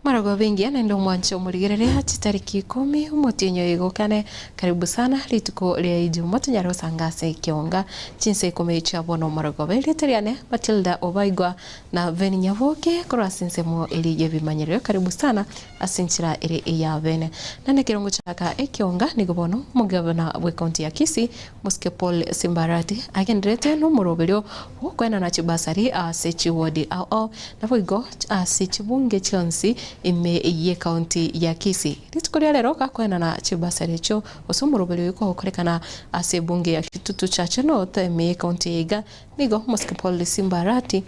Maragoba engiya naende omwanche omorigereria chitariki ikomi omotienyi oyo igokane karibu sana rituko ria ijumaa tonyare gosanga ase ekionga chinsa ikomi chia bono maragoba erieta riane Matilda Obaigwa na Ben Nyaboke korwa ase ensemo eria yebimanyererio karibu sana ase enchera ere eya bene. Naende ekero ngochaka ekionga nigo bono omogabana bw'ecounty ya Kisii Mosike Paul Simbarati agendererete nomoroberio bw'okoenana chibasari ase chiwodi ao ao Naboigo ase chibunge chionsi ime y'ecounty ya Kisii. Rituko ria rero gakoenana chibasari echio gose omoroberio oyo kogokorekana ase ebunge ya Kitutu Chache North ime y'ecounty eye iga, nigo Mosike Paul Simba Arati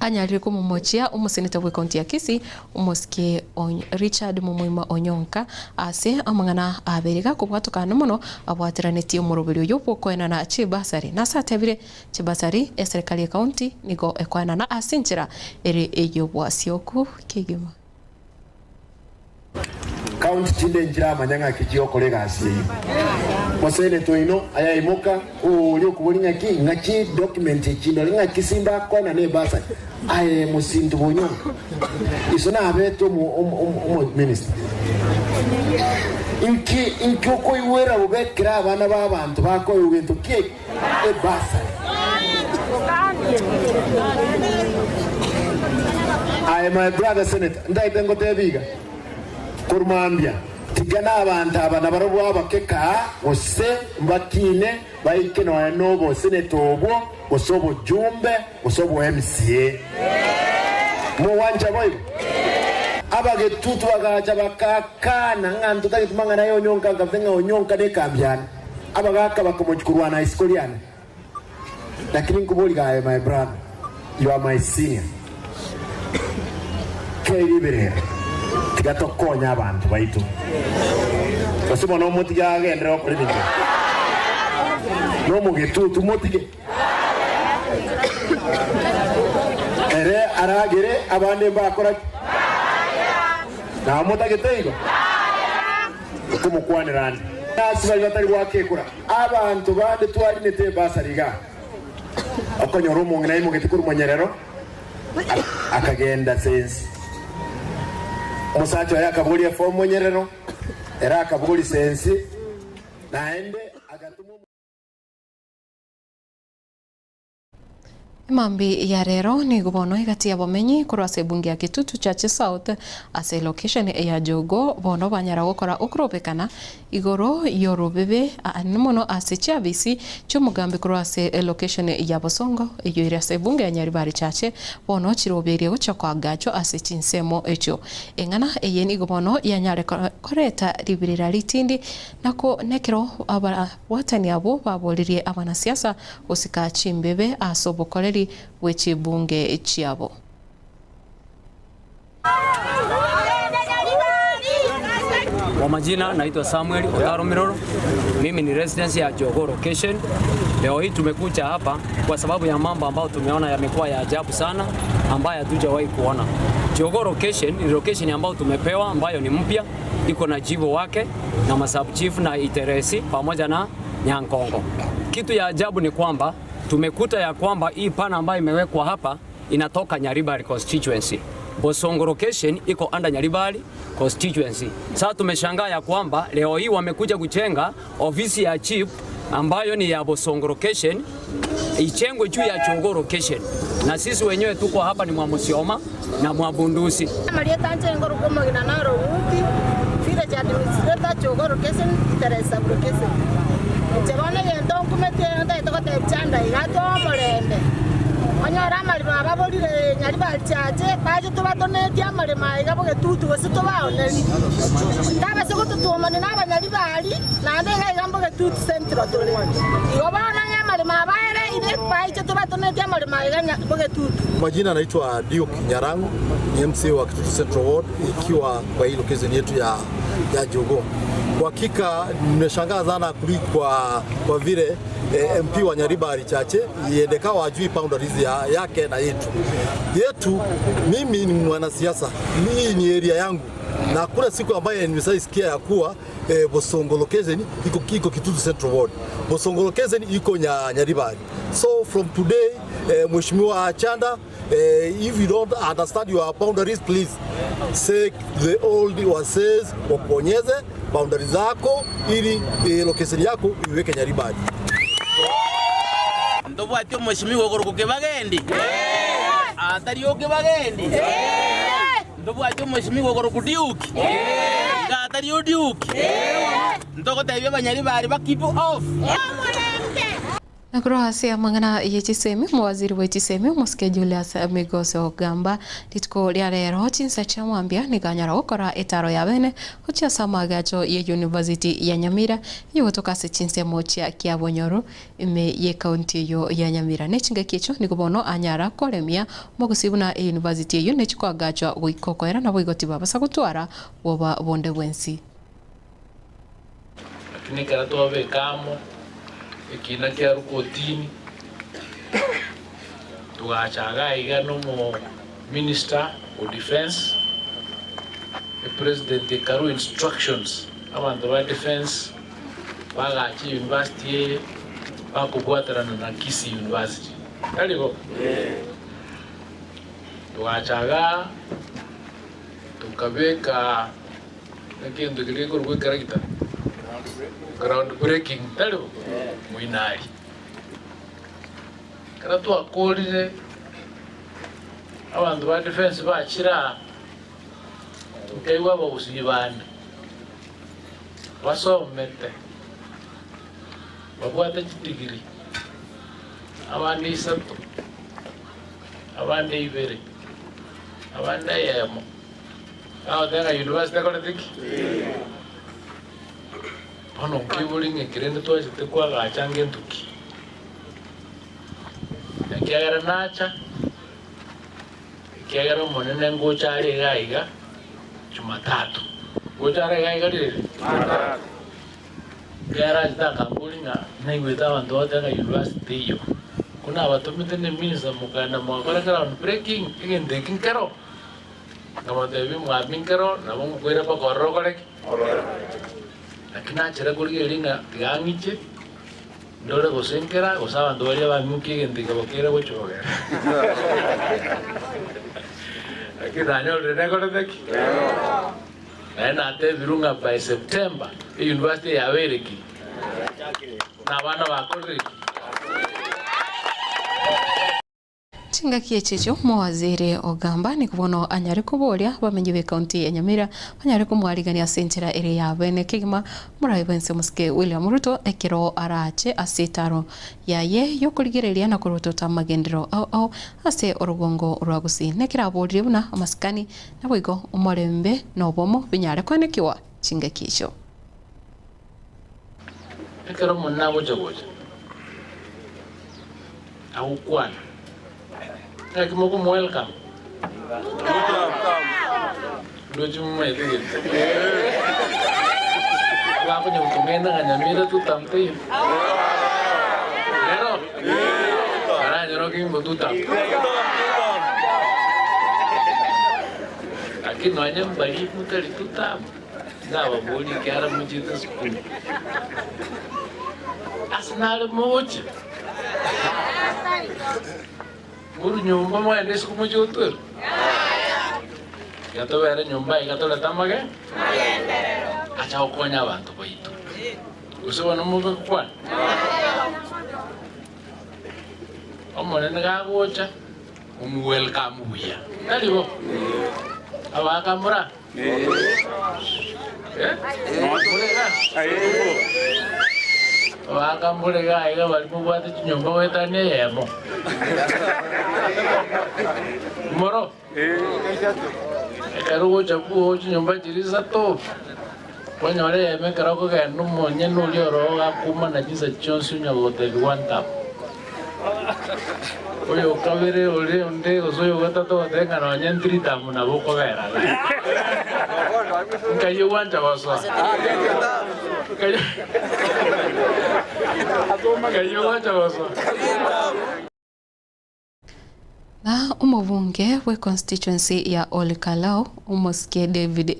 anyarire komomochia omoseneta bw'ecounty ya Kisii Omosike Richard Momoima Onyonka ase amang'ana abere gakobwatokana mono abwateranetie omoroberio oyo bw'okoenana chibasari nase atebire Chibasari, eserekari y'ecounty nigo ekoenana ase enchera ere ey'obwasioku kegima. County chinde nchiramanya ng'aki chiokora egasi eyio. Moseneta oino ayaimoka oria okobori ng'aki ng'aki document echi ndore ng'aki simba akoenana ebasari aye mosinto bonyonka iso nabete omo omo minister inki inki okoigwera bobe ekero abana ba abanto bakoegwa gento ki eke? Ebasari. Aye my brother senator, ntaete ngotebie iga, korwa mambia tiga na abanto aba nabarobwo abake kaa gose mbakine baike nonya na oboseneta obwo gose obojumbe gose obo MCA. Mogwancha boigo? Abagetutu bagacha bagakana ng'a ntotageti mang'ana aya onyonka nkabe ng'a onyonka nekambi yane. Abagaaka bakamochia korwana isiko riane, lakini nkoboriga aye my brother, you are my senior, kei riberera, tiga tokonye abanto baito, gose bono omotige agenderere gokora ebinto ebi? Nomogetutu motige ere aragere abande mbakora ki? Nao motagete igo? Nkomokwanera ande ase baria batari goaka ekura, abanto bande twarinete ebasari igaa, okonyora omong'ina aimogete korwa monyerero, akagenda sensi. Omosacha oye akabogoria efomu monyerero, ere akabogoria sensi, naende agatoma. Emambia ya rero nigo bono egati y'abamenyi korwa ase ebunge ya Kitutu Chache South ase elocation ya Jogoo bono banyara gokora okorobekana igoro y'orobebe anene mono ase chiabisi chi'omogambi korwa ase elocation ya Bosongo eyio ere ase ebunge ya Nyaribari Chache bono chiroberie gochia koagachwa ase chinsemo echio. Eng'ana eye nigo bono yanyare koreta ribirira ritindi nako nekero ababwatani abwo baboririe abanasiasa Gosika chimbebe ase obokoreri bwe chibunge chiabo. Kwa majina naitwa Samuel Otaro Miroro, mimi ni residence ya Jogoo location. Leo hii tumekuja hapa kwa sababu ya mambo ambayo tumeona yamekuwa ya ajabu sana ambayo hatujawahi kuona. Jogoo location ni location ambayo tumepewa ambayo ni mpya, iko na jibu wake na masub chief na Iteresi pamoja na Nyankongo. Kitu ya ajabu ni kwamba tumekuta ya kwamba hii pana ambayo imewekwa hapa inatoka Nyaribari constituency. Bosongo location iko under Nyaribari constituency. Sasa tumeshangaa ya kwamba leo hii wamekuja kujenga ofisi ya chief ambayo ni ya Bosongo location ichengwe juu ya Jogoo location, na sisi wenyewe tuko hapa ni Mwamusioma na Mwabundusi. Amarieta inche ngorokwa omogina naro Ruti, village administrator, Jogoo location, Iteresi sub location. Inche bono egento nkumeti ntagete gotebia chanda iga toe omorembe, onyore amaremo ababorire Nyaribari Chache, bache tobatonetie amaremo aya iga bogetutu gose tobaoneri. Tabase gototwomania na abanyaribari, naende iga iga mbogetutu Central tore. Igo bono onye amaremo abaereire, baiche tobatonetie amaremo aya iga bogetutu. Majina naitwa Duke Nyarango, ni MCA wa Kitutu Central Ward ikiwa kwa hii location yetu ya, ya Jogoo. Kwa hakika nimeshangaa sana kwa, kwa vile eh, MP wa Nyaribari Chache iendekawa ajui boundaries ya, yake na yetu yetu. Mimi ni mwanasiasa, hii ni area yangu na hakuna siku ambaye nimeshaisikia ya kuwa Bosongo location iko iko Kitutu Central Ward. Bosongo location iko Nyaribari. So from today Mheshimiwa Chanda if you don't understand your boundaries please seek the old wases wakuonyeze boundaries zako ili location yako iweke Nyaribari. Ntobwati omoshimiwa okorokwa Kebagendi? Atari o Kebagendi? Ntobwati omoshimiwa okorokwa Duke? Iga atari o Duke? Ntogotebia abanyaribari ba keep off. Na korwa ase amang'ana ye chisemi, omowaziri bwe chisemi omosike Julius Migos Ogamba rituko ria rero chinsa chia mwambia nigo anyara gokora etaro ya bene gochia ase amaagacho ye University ya Nyamira eyogotoka ase chinsemo chia Kiabonyoru ime ye county eyio ya Nyamira. Ne chingaki echio nigo bono anyara koremia omogusii buna e university eyio nechi koagachwa goika okoera naboigo tibabasa gotwara bwoba bonde bwensi. Lakini ekero twabeka amo ekiina kia Rukotini, togacha iga iga na omo minister o defence, e president ekarwa instructions abanto ba defence bagache university eye bakobwaterana na Kisii University. Tari bo? Togacha igaa tokabeka egento keria gekorokwa ekaragita, ground breaking, tari bo? Moinari. Ekero twakorire abanto ba defence bachire aa, nkaigwa abagusii bande basomete, babwate chidigiri, abande isato, abande ibere, abande eyemo, bagoteba ng'a university ekorete ki? Bono nkaigwa ng'a rende twachete koagacha ngento ki? Ekiagera nacha, ekiagera Omonene ngocha are iga iga Jumatatu. Ngocha are iga iga ririri? Ekiagera achete akambori ng'a naigwete abanto bagoteba ng'a university teiyo. Ko nabatomete ne minister mokagenda mwakora ground breaking, egento eki nkero. Nkabatebia mwami nkero, nabo ngokoira mpaka ororo okore ki? Naki nachera korigereria ng'a tiga ang'iche, ndore gose nkera, gose abanto baria bang'ukia egento eke bakeire gochogera. Lakini nanyorire nekorete ki? Naende natebirwe ng'a by September, e university eye yabeire ki? Na abana bakorire ki? Chingaki echi echio omowaziri Ogamba nigo bono anyare koboria abamenyi b'ecounty ya Nyamira banyare komwarigania ase enchera ere ya bene kegima omorai bwense omosike William Ruto ekero arache ase etaro yaye yokorigereria na korotota amagenderero ao ao ase orogongo rwa Gusii. Nekero aboririe buna amasikani naboigo omorembe na obomo binyare koenekiwa chingaki echio. Ekero Omonene agocha gocha, agokwana, ng'aki mokomo-welcome? Ndoche momaete gento. Bakonya gotong'aina ng'a Nyamira tutam teiyo. Nero? Baranyore oking'o tutam. Lakini nonye mbari motari tutam. Nababorie ekiagera mochiete esukuru. Ase nare mogochia korwa nyomba mwagenda isiko mochie gotwerwa? Tiga tobere nyomba iga torete amage acha gokonya abanto baito. Gose bono mobe gokwana? Omonene gagocha, omu welcome buya. Tari bo? Abakamura? Abakambore iga iga baria mobwate chinyomba goetania eyemo. Moro? Ekero ogocha bwogo chinyomba chiria isato, kwanyora eyemo ekero okogenda omonyene oria oroo gakumana chinsa chionsi onya gogotebia one term. Oyo okabere ore onde gose oyo ogatato ogoteba ng'a nonye three term nabo okobera iga. Nkai ogwancha gosoa? Nkai nkai ogwancha gosoa? Na omobunge bwe constituency ya Ol Kalou omosike David.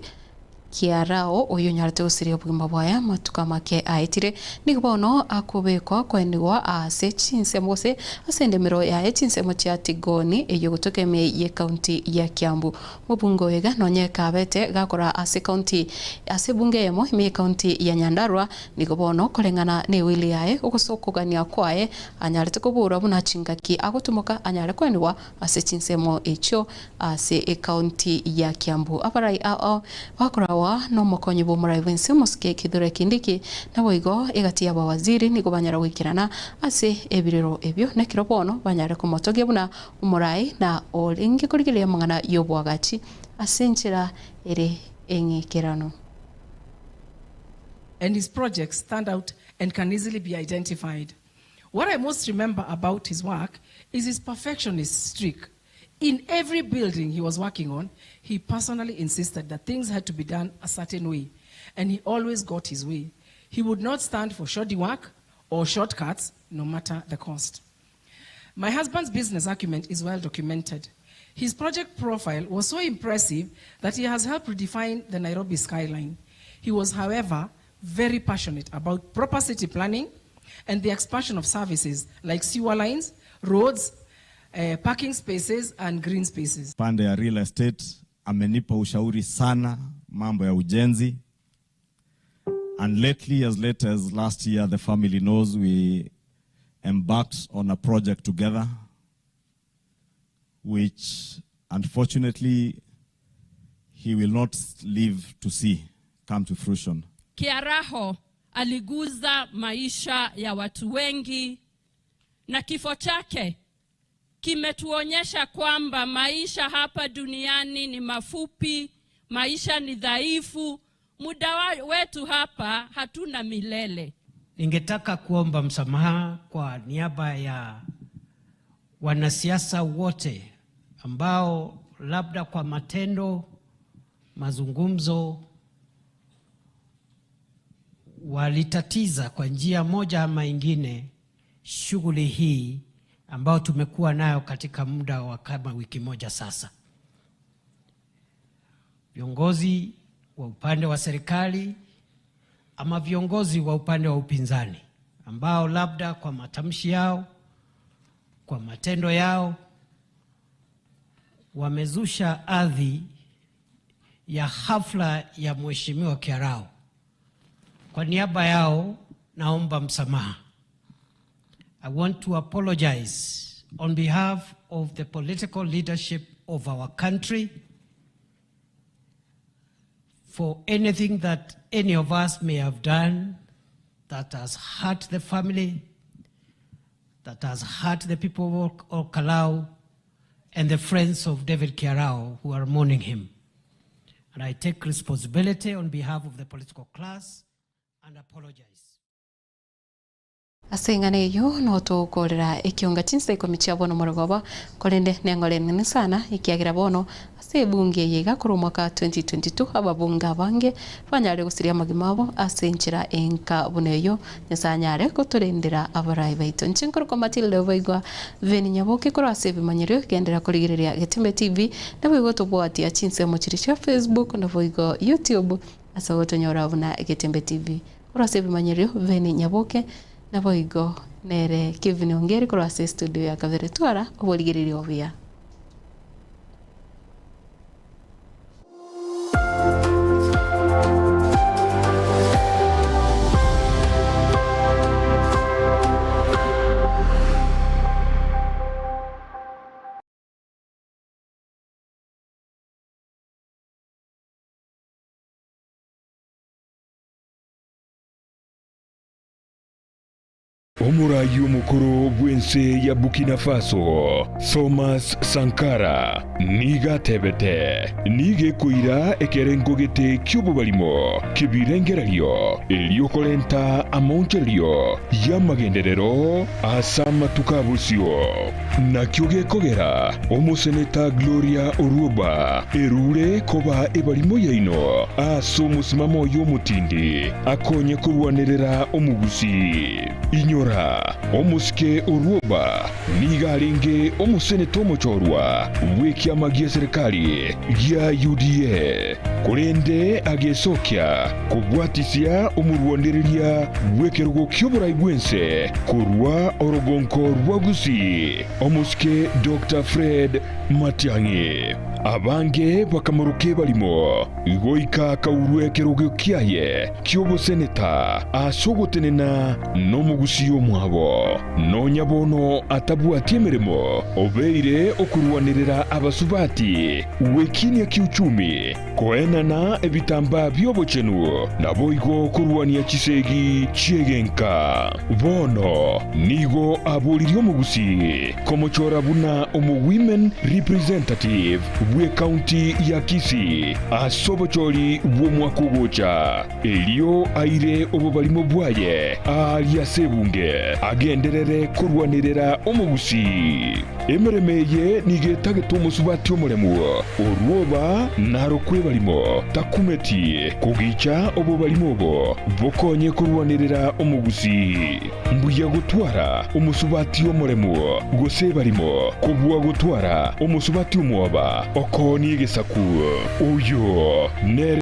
Kiarao, oyio onyarete gosiria obogima bwaye amatuko amake aetire, nigo bono akobekwa koenigwa ase chinsemo gose ase endemero yaye chinsemo chia Tigoni eyio gotoka ime y'ecounty ya Kiambu. Mobunge oyo iga nonye kabete gakora ase county ase ebunge eyemo ime y'ecounty ya Nyandarua, nigo bono koreng'ana newili yaye gose okogania kwaye anyarete koborwa buna chingaki agotumoka anyare koenigwa ase chinsemo echio Ase ecounty ya Kiambu abarai ao bakorawa nomokonyi bw'omorai bw'ense omosike Kithure Kindiki, naboigo egati y'abawaziri nigo banyara goikerana ase ebirero ebio nekero bono banyare komotogia buna omorai na orenge korigereria amang'ana y'oboagachi ase enchera ere eng'ikeranu. And his projects stand out and can easily be identified. What I most remember about his work is his perfectionist streak. In every building he was working on, he personally insisted that things had to be done a certain way, and he always got his way. He would not stand for shoddy work or shortcuts, no matter the cost. My husband's business acumen is well documented. His project profile was so impressive that he has helped redefine the Nairobi skyline. He was, however, very passionate about proper city planning and the expansion of services like sewer lines, roads, uh, parking spaces and green spaces. Pande ya real estate amenipa ushauri sana mambo ya ujenzi. And lately, as late as last year, the family knows we embarked on a project together, which unfortunately he will not live to see come to fruition. Kiaraho aliguza maisha ya watu wengi na kifo chake kimetuonyesha kwamba maisha hapa duniani ni mafupi, maisha ni dhaifu, muda wetu hapa hatuna milele. Ningetaka kuomba msamaha kwa niaba ya wanasiasa wote ambao labda kwa matendo, mazungumzo walitatiza kwa njia moja ama ingine shughuli hii ambayo tumekuwa nayo katika muda wa kama wiki moja sasa. Viongozi wa upande wa serikali ama viongozi wa upande wa upinzani ambao labda kwa matamshi yao, kwa matendo yao wamezusha adhi ya hafla ya Mheshimiwa Kiarao. Kwa niaba yao naomba msamaha. I want to apologize on behalf of the political leadership of our country for anything that any of us may have done that has hurt the family, that has hurt the people of Olkalou and the friends of David Kiarao who are mourning him. And I take responsibility on behalf of the political class and apologize. Ase eng'ana eyio notogokoorera ekionga chinsa ikomi chia bono morogoba, korende neng'ore enene sana, ekiagera bono ase ebunge eye iga korwa omwaka 2022 ababunge abange banyare gosiria amagima abo ase enchera enka buna eyio. Nyasae anyare gotorendera abarai baito. Inche nkorokwa Matilda Obaigwa Veni Nyaboke korwa ase ebimanyerio genderera korigereria Getembe TV naboigo tobwatia chinsemo chiria chia Facebook naboigo YouTube ase ogotonyora buna Getembe TV. Korwa ase ebimanyerio Veni Nyaboke naboigo nere Kevin Ongeri korwa ase estudio ya kabere twara oborigereria obuya. Omoraai omokoro bw'ense ya Burkina Faso, Thomas Sankara, nigo atebete, Nigo ekoira ekerengo gete ki'obobarimo ki'ebirengererio, erio korenta amaonchorerio y'amagenderero ase amatuko a bosio. Nakio gekogera omoseneta Gloria Orwoba erure koba ebarimo yaino ase omosimamo oye omotindi akonye korwanerera omogusii. Inyora. Inyora, omosike Orwoba nigo arenge omoseneta omochorwa bw'ekiama gi'eserekari gia UDA, korende agesokia kobwatisia omorwanereria bw'ekerogo ki'oborai bw'ense korwa orogonko rwa Gusii, omosike Doctor Fred Matiang'i. Abange bakamoroka ebarimo goika akaurwa ekerogo kiaye ki'oboseneta ase ogotenena nomogusii omwabo. Nonya bono atabwati emeremo, obeire okorwanerera abasubati gwekinia kiuchumi, koenana ebitambaa bi'obochenu, naboigo korwania chisegi chi'egenka. Bono nigo aboririe omogusii komochora buna omo-women representative bw'ecounty ya Kisii ase obochori bw'omwaka ogocha, erio aire obobarimo bwaye aaria ase ebunge, agenderere korwanerera omogusii. Emeremo eye nigo etagete omosubati omoremu, orwoba narokwe ebarimo, takumeti kogicha obobarimo obo bokonye korwanerera omogusii. Mbuya gotwara omosubati omoremu gose ebarimo, kobua gotwara omosubati omwoba okoonia egesaku. Oyo nere.